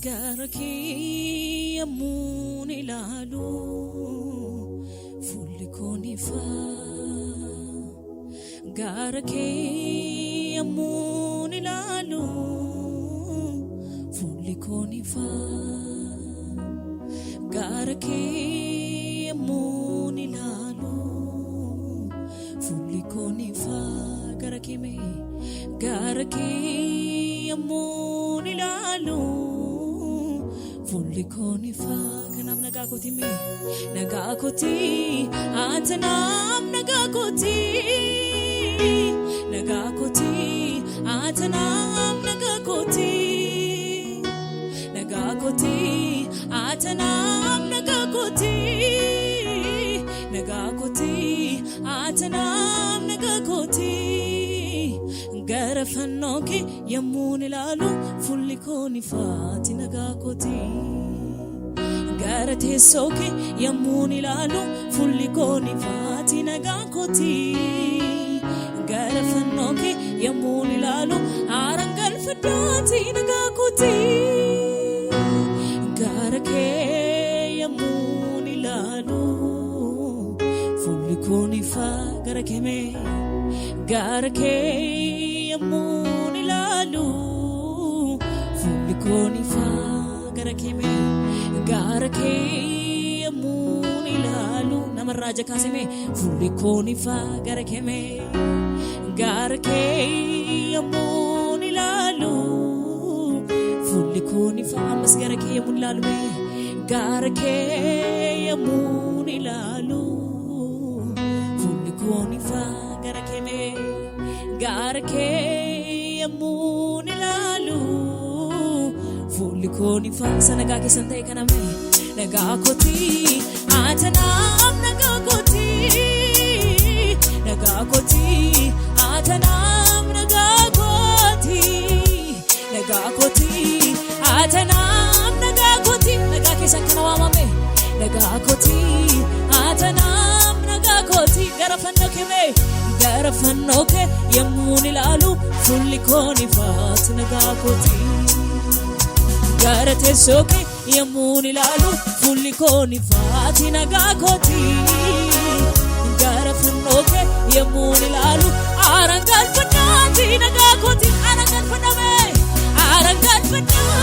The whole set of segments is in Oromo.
Gara kee yommuun ilaalu fuulli koo ni ifa. Gara kee yommuun ilaalu fuulli koo ni ifa. Gara kee yommuun ilaalu fuulli koo ni ifa. Gara kee mee gara kee yommuun ilaalu fuulli koo ni ifa. Kanaaf nagaa kooti mee nagaa kooti, ati naaf nagaa kooti, nagaa kooti, ati naaf nagaa kooti, nagaa kooti, ati naaf nagaa kooti, nagaa kooti, ati naaf nagaa kooti. Gara fannoo kee yommuun ilaalu fuulli koo ni ifaati, nagaa kooti. Gara teessoo kee yommuun ilaalu fuulli koo ni ifaati, nagaa kooti. Gara fannoo kee yommuun ilaalu aaraan galfadhaati, nagaa kooti. Gara kee yommuun ilaalu fuulli koo ni ifa. Gara kee mee gara kee yommuun ilaalu fuulli koo ni ifa. Gara kee mee gara kee yommuun ilaalu namarraa jakaasime fuulli koo ni ifa. Gara kee mee gara kee yommuun ilaalu fuulli koo ni ifa. Ammas gara kee yommuun ilaalu mee gara kee yommuun ilaalu fuulli koo ni ifa. Gara kee mee gara kee yommuun ilaalu fuulli koo ni ifa. Isa nagaa keessan ta'e kana mee nagaa kooti, ati naaf nagaa kooti, nagaa kooti, ati naaf nagaa kooti, nagaa kooti, ati naaf nagaa kooti. Nagaa keessan kana waamame, nagaa kooti, ati naaf nagaa kooti. Gara fannoo kee mee gara fannoo kee yommuun ilaalu fuulli koo ni ifaati, nagaa kooti. Gara teessoo kee yommuun ilaalu fuulli koo ni ifaati, nagaa kooti. Gara fannoo kee yommuun ilaalu aaraan galfadhaati, nagaa kooti. Aaraan galfadhame, aaraan galfadhaa,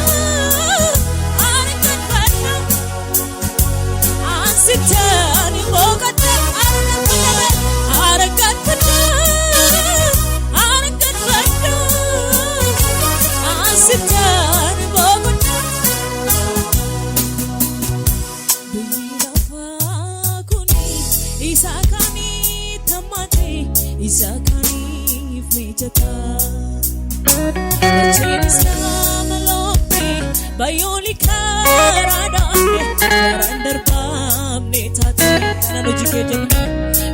aaraan galfadhaa. Ansitani boqodha, aaraan galfadhame, aaraan galfadhaa, aaraan galfadhaa. Ansitani boqodha. Biyyi lafaa kuni isa kaanii tammaate, isa kaaniif mijataa. Dacheenis nama loofte, bayyooli karaa dhaabne, karaan darbaamne taate. Kanaan hojii kee hojjedhu,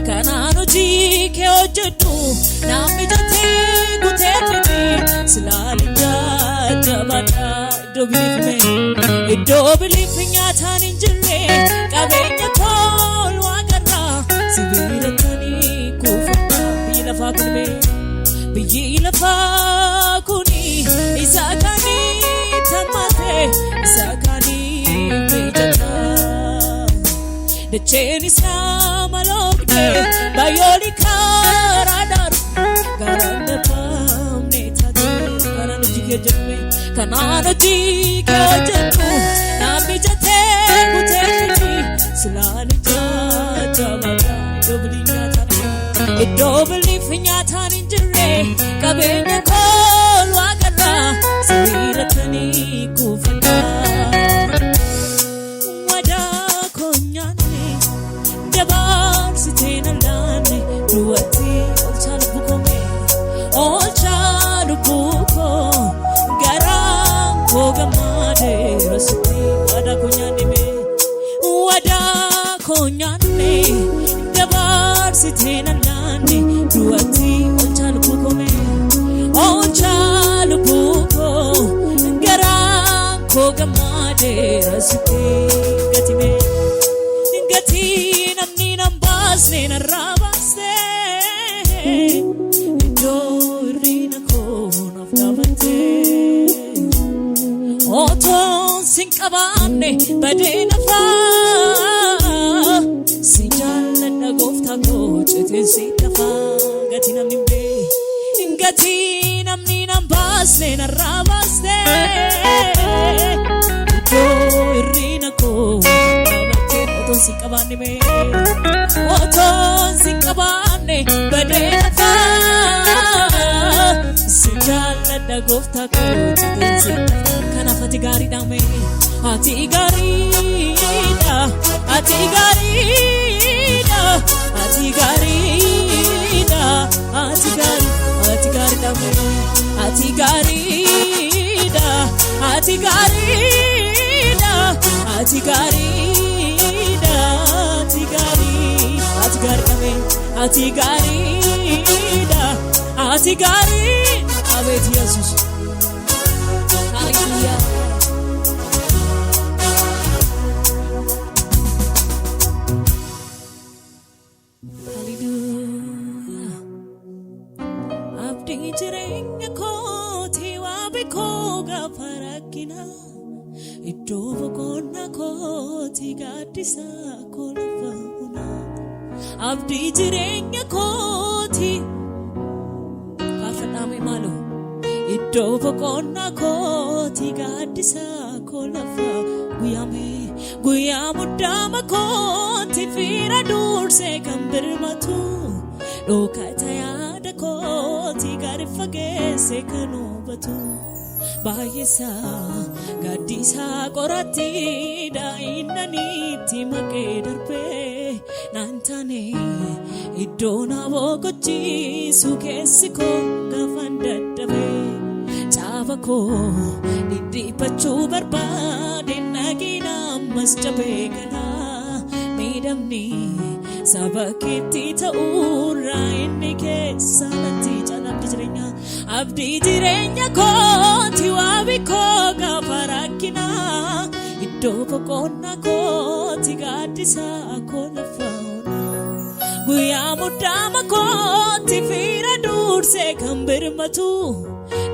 kanaan hojii kee hojjedhu, naaf mijatee guutee fedhi silaali jajjabaadha. Iddoo biliif mee iddoo biliif nyaataan hin jirre, qabeenya kool waaqarraa sibiila tanii kuufadha. Biyyi lafaa kun mee biyyi lafaa kuni isa kaanii tammaate, isa kaanii mijataa. Dacheen isaa maloofne, bayyooli karaa darbu, garaan darbaamne taate. Kanaan hojii kee hojjedhu, kanaan hojii kee hojjedhu, naaf mijatee guutee fidhi silaali jajjabaadha. Iddoo bilii nyaataan, iddoo biliif nyaataan hin jirre, qabeenya kool waaqarraa sibiila tanii kuufadha. Wadaa koo nyaanne, dabarsitee na laanne du'atti. Oolchaa lubbuu koo mee oolchaa lubbuu koo, garaan koo gammadeera sitti. Wadaa koo nyaanne mee wadaa koo nyaanne, dabarsitee na laanne du'atti. Oolchaa lubbuu koo mee oolchaa lubbuu koo, garaan koo gammadeera sitti. Gati mee gatii namni nan baasne narraa baasne, iddoo hir'ina koo naaf dhaabattee. Otoo sin qabaanne badee nafaa. Si jaalladha gooftaa koo citeen si lafaa. Gatii namni hin beekne, gatii namni nan baasne narraa baaste. Iddoo hir'ina koo dhaabattee otoon sin qabaanne mee otoon sin qabaanne badee nafaa. Si jaalladha gooftaa koo citeen si lafaa. Kanaaf ati gaariidha mee ati gaariidha ati gaariidha ati gaariidha ati gaarii ati gaariidha mee ati gaariidha ati gaariidha ati gaariidha ati gaarii ati gaariidha mee ati gaariidha ati gaarii abeet Yesuus haleluuyaa. Haleluuyaa. Abdii jireenya kootii waabii koo gaafa rakkina. Iddoo boqonnaa kootii gaaddisa koo lafa onaa. Abdii jireenya kootii faarfadhaa mee maaloo. Iddoo boqonnaa kootii gaaddisa koo lafa guyyaa mee guyyaa muddaama kootii fira dursee kan birmatu. Dhokata yaada kootii gadi fageesse kan hubatu. Baay'isaa gaaddisaa qoratti daa'immanitti maqee darbee naan taane iddoo na boqochiisu keessi koo gaafan dadhabee caaba koo dhidhiibbachuu barbaade nageenya ammas cabee galaa miidhamni saba keetti ta'uurraa inni keessa natti caala abdii jireenya abdii jireenya kooti waabii koo gaafa rakkina iddoo boqonnaa kooti gaaddisa koo lafa onaa guyyaa muddaama kooti fira dursee kan birmatu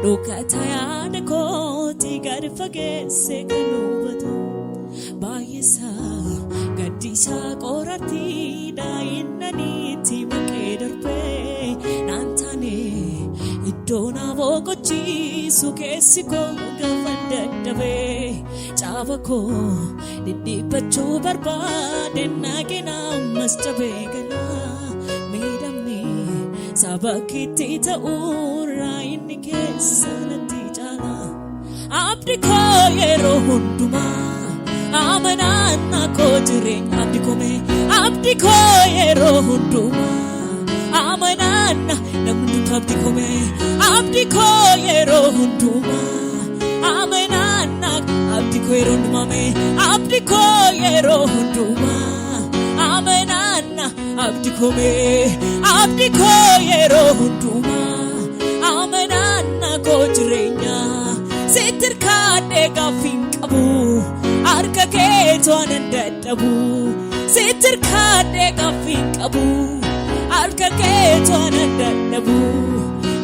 dhokata yaada kooti gadi fageesse kan hubatu baay'isaa gaddisaa qoratti daa'immanitti maqee darbee naan taane iddoo na boqochiisu keessi koo gaafan dadhabee caaba koo dhidhiibbachuu barbaade nageenya ammas cabee galaa miidhamni saba keetti ta'uurraa inni keessa natti caala. Abdi koo yeroo hundumaa amanannaa koo jireenya abdi koo mee abdi koo yeroo hundumaa amanannaa namni hundumtu abdi koo mee abdi koo yeroo hundumaa amanannaa abdi koo yeroo hundumaa mee abdi koo yeroo hundumaa amanannaa abdi koo mee abdi koo yeroo hundumaa amanannaa koo jireenya sitti hirkaadhee gaaffii hin qabu harka keetu anan dadhabu sitti hirkaadhee gaaffii hin qabu harka keetu anan dadhabu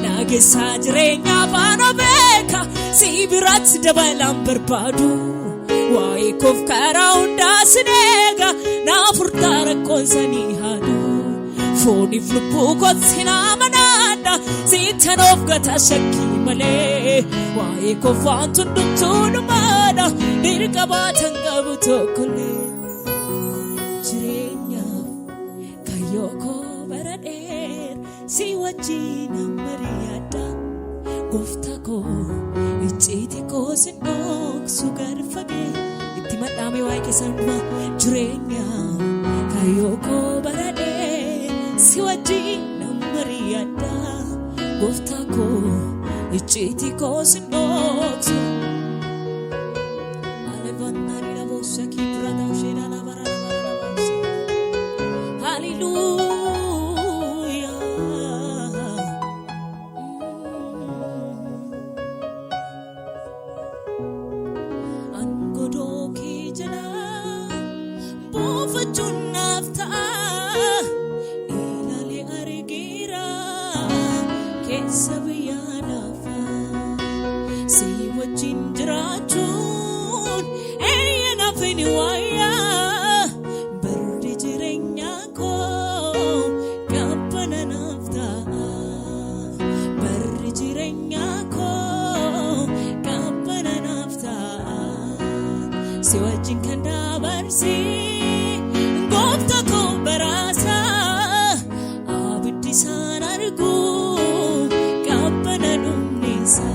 naagessaa jireenyaa faana beeka si biratti dabalaan barbaadu waa'ee koof karaa hundaa sin eega naa furtaa rakkoon sanii haadu fooniif lubbuu kootti amanadha sittan of gata shakkii malee waa'ee koof waan hundumtuu dhumaadha dirqa baatan qabu tokkollee jireenyaaf kayyoo koo bara dheer si wajjin mari'adha gooftaa koo icciitii koo sin dhoksu gad fagee itti madhaame waa'ee keessan hundumaa jireenyaaf kayyoo koo bara dheer si wajjin mari'adha gooftaa koo icciitii koo sin dhoksu. Alevannari bossa ki prada shena la bara la bara la bossa. Hallelujah. Angodoo kee jala buufachuun naaf ta'a. Ilaalee argeera keessa biyya lafaa. Si wajjin jiraachuun ni wayyaa. Barri jireenya koo qabbana naaf ta'a. Barri jireenya koo qabbana naaf ta'a. Si wajjin kan dabarsi goofta koo baraasa. Abiddi isaan argu qabbana dhumniisa.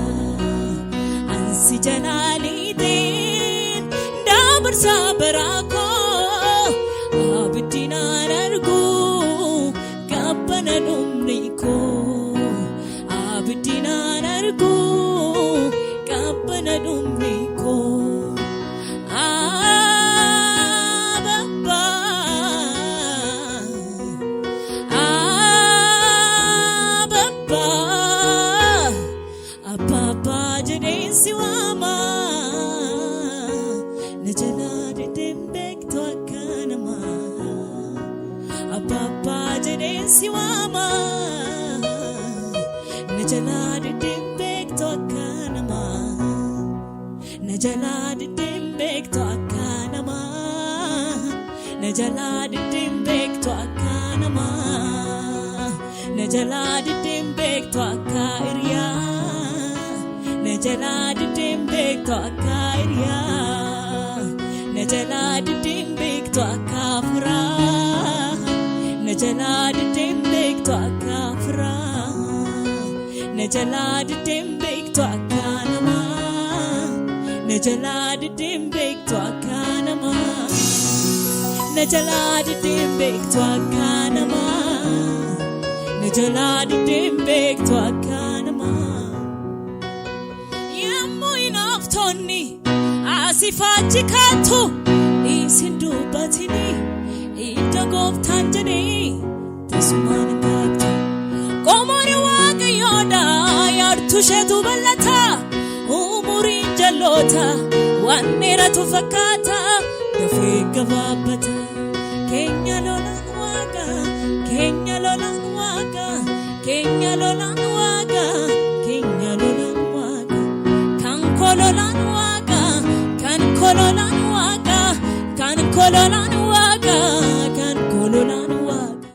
Ansi jalaaliitiin dabarsa baraa koo, abiddi naan argu qabbana dhumni koo. Abiddi naan argu qabbana dhumni koo. Abba, Abba, Abba, Abba jedheen si waama. Na jalaa diddeen beektu akka namaa. Abba, Abba jedheen si waama. Na jalaa diddeen beektu akka namaa. Na jalaa diddeen beektu akka namaa. Na jalaa diddeen beektu akka namaa. Na jalaa diddeen beektu akka hiriyaa. Na jalaa diddeen beektu akka hiriyaa. Na jalaa diddeen beektu akka firaa. Na jalaa diddeen beektu akka firaa. Na jalaa diddeen beektu akka namaa. Na jalaa diddeen beektu akka namaa. Na jalaa diddeen beektu akka namaa. Na jalaa diddeen beektu akka namaa. Yemmuu hinaaftonni asii achi kaattu, isin dubbatini iddoo gooftaan jedhee tasumaan kaattu. Qomoon waaqayyoodha, yaadtu isheetu bal'ata. Umuriin jalloota waan dheeratu fakkaata, dafee gabaabbata. Keenya lolaan waaqa, keenya lolaan waaqa, keenya lolaan waaqa, keenya lolaan waaqa. Kan kololaan waaqa, kan kololaan waaqa, kan kololaan.